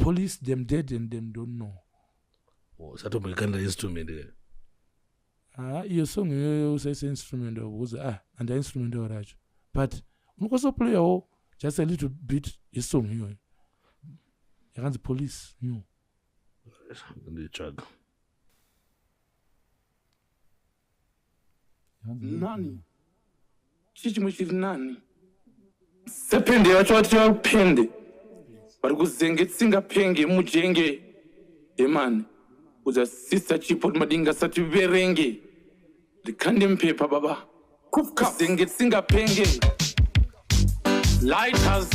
Police them dead and them don't know. Oh, Satomboikandira instrument ke. Ah, iyo song iyoyo usaise instrument because ah handa instrument racho, but unokwanisa kuplayawo just a little bit yesong iyoyo yakanzi Police New. Nditsvaga. Nani chii chimwe chiri nani sepende vacho vati vapende vari kuzenge tsinga penge mujenge emani udza sista chipo madinga sati verenge ndikande mupepa baba kuzenge tsinga penge lighters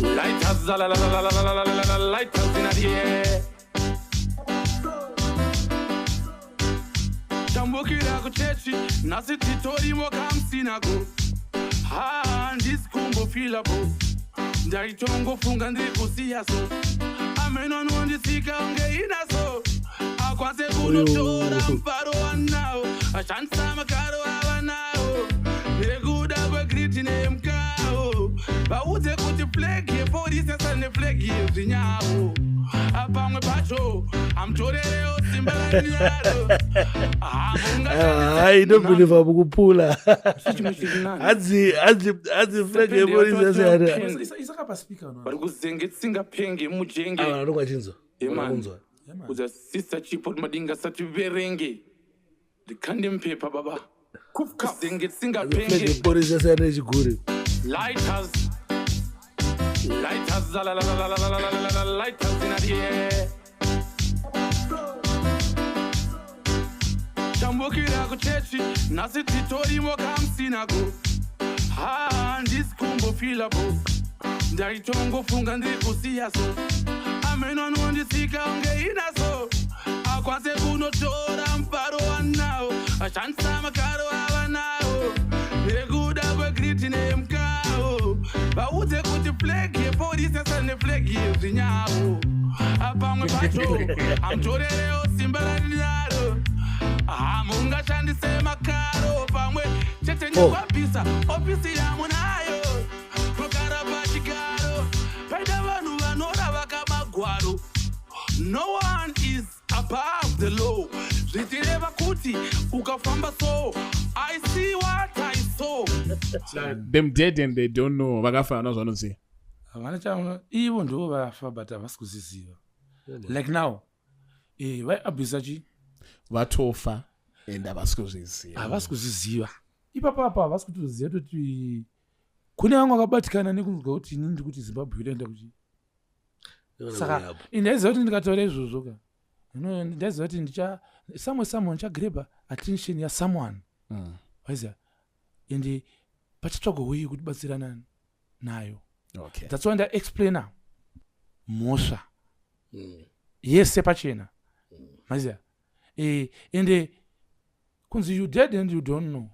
lighters la la la la la la la la la lighters in the air. Tambukira kuchechi nhasi titorimo kamusinako handisi kumbofilapo ndaitongofunga ndiri kusiya so ameno anonditsika unge inaso akwanise kunotora mufaro wanawo ashandisa makaro avanawo nekuda kwegriti nemukawo vaudze kuti flag yepolisi yasana neflag yezvinyawo pamwe pacho amutorerewo simba randinaro. Hayi, ndobhilivha mukuphula. Chimwe chiri nani Hanzi flag yepolisi yasiyana. Isaka paspeaker no. Vari kuzenge tsinga penge mujenge. Ava vanonga vachinzwa. Emani. Kunzwa. Udza sista chipo madinga sati verenge ndikande mupepa baba kuzenge tsinga Flag penge yepolisi yasiyana nechigure. Lighters lighters la la la la la la la la la la lighters in the air. Tambukira kuchechi nhasi titorimo kamusinako handisi kumbofilapo ndaitongofunga ndiri kusiya so ameno anonditsika unge inaso akwanise kunotora mufaro wanawo ashandisa makaro avanawo nekuda kwegriti nemukawo vaudze kuti flag yepolisi yasana neflag yezvinyawo pamwe pacho amutorerewo simba randinaro hamungashandise makaro pamwe chete Oh. nekwabvisa ofisi yamunayo kugara pachigaro paida vanhu vanorava kamagwaro. No one is above the law zvichireva kuti ukafamba so I see what I saw. Them dead and they don't know. Vakafa zvanoziva. Havana cha ivo ndo vafa but havasi kuziziva like now vaiabhisa chi Vatofa and havasi kuzviziva. Havasi kuzviziva ipapo apa havasi kutoziva toti kune vamwe vakabatikana nekunzwa kuti inini ndiri kuti Zimbabwe inoenda kuchi. Saka ndaiziva kuti ndikataura izvozvo ka ndaiziva kuti ndicha somewhere someone ndichagreba attention yasomeone. Waiziva ende pachatsvagwa way yekuti nayo. That's why ndaexplaina mhosva yese pachena, maiziva, ende kunzi you dead and you don't know.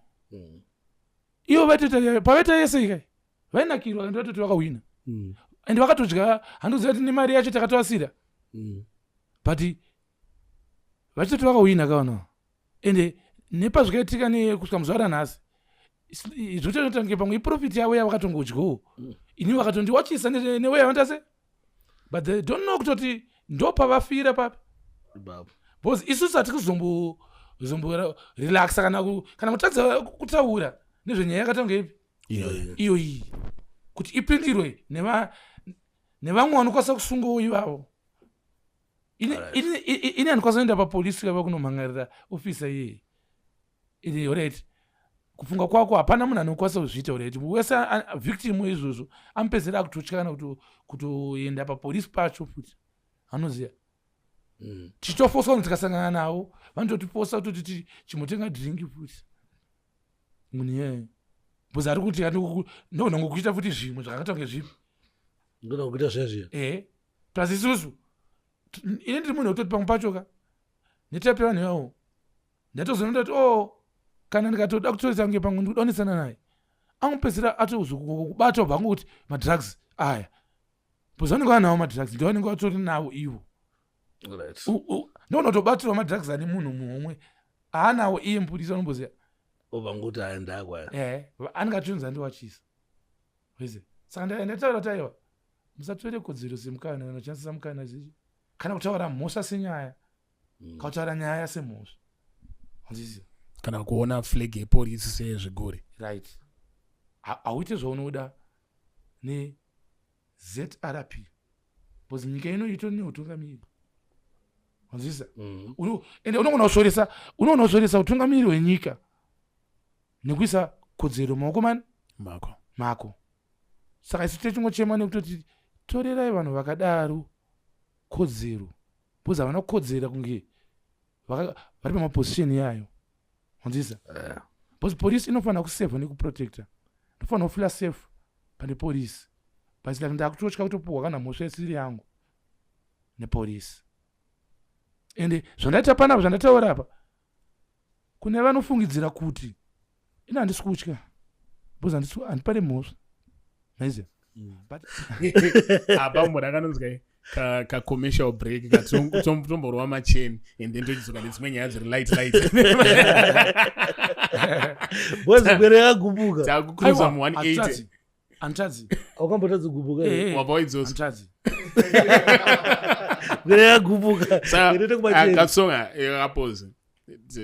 Ivo vaitoita pavaita yese ikai vainakirwa ende vatoti vakahwina ende vakatodya handoziva kuti nemari yacho takatovasira but vachitoti vakahwina kaona ende nepazvikaitika nekusvika muzuva ranhasi zvototange pamwe iprofit yavo yavakatongodyawo ini vakatondiwachisa neweya yavandase but they don't know kutoti ndopavafira papi Ipapo. Because isusu hatiri kuzombo zombo relaxa kana kutadza kutaura nezvenyaya yakatanga ipi iyo iyi kuti ipindirwe nevamwe vanokwanisa kusungawo ivavo. Ini handikwanisa kuenda papolisi kava kunomhangarira ofisa iyeye iri alright kufunga kwako hapana munhu anokwanisa kuzviita alright wese victim izvozvo amupedzera akutotya kana kutoenda papolisi pacho futi anoziva tichitofoswa kuti tikasangana navo vanototifosa kutoti chimbotenga drink futi munhu iyeye because ari kuti ndogona ngokuita futi zvimwe zvakaita kunge zvipi. Ngona kuita zviya zviya. Ehe, plus isusu ini ndiri munhu wekutoti pamwe pacho ka netype vanhu ivavo ndatozonoda kuti o kana ndikatoda kutoita kunge pamwe ndikudaonesana naye angopedzisira atozokubata ubva angokuti madrugs aya because vanenge vanawo madrugs ndo vanenge vatori navo ivo. Ndogona kutobatirwa madrugs ane munhu mumwe haanawo iye mupurisa unomboziva. Obva ngokuti aya ndakwa. Ehe, anenge achitonzi andiwachisa weze saka ndataura kuti aiwa. Musatore kodzero semukana kana kushandisa mukana zvichi kana kutaura mhosva senyaya, kana kutaura nyaya semhosva. Wanzwisisa? Kana kuona flag yepolisi seyezvigure. Right, hauite zvaunoda neZRP because nyika ino itori neutungamiri, wanzwisisa? Ende unogona kusvoresa utungamiri hwenyika nekuisa kodzero mumaoko mani? Mako. Mako. Saka isu techingochema nekutoti torerai vanhu vakadaro kodzero because havana kukodzera kunge vari pamaposition yayo, wanzwisisa? Because polisi inofanira kusevha nekuprotecta. Ndofanira kufeela safe pane polisi, but like ndakutotya kutopuhwa kana mhosva isiri yangu nepolisi. Ende zvandaita panapa, zvandataura apa, kune vanofungidzira kuti ina handisi kutya because handipane mhosva, maiziva, but Apa munhu akanonzwa ka commercial break, katomborova macheni and then tochidzoka nedzimwe nyaya dziri light light. Boys, gwere yakagumbuka. Takucruisa Aiwa, mu180. handitadzi, handitadzi. Aukambotadzi kugumbuka? Wabva waidzosa. Handitadzi. Gwere yakagumbuka. Saka Inoite kumacheni. katsonga yakapose.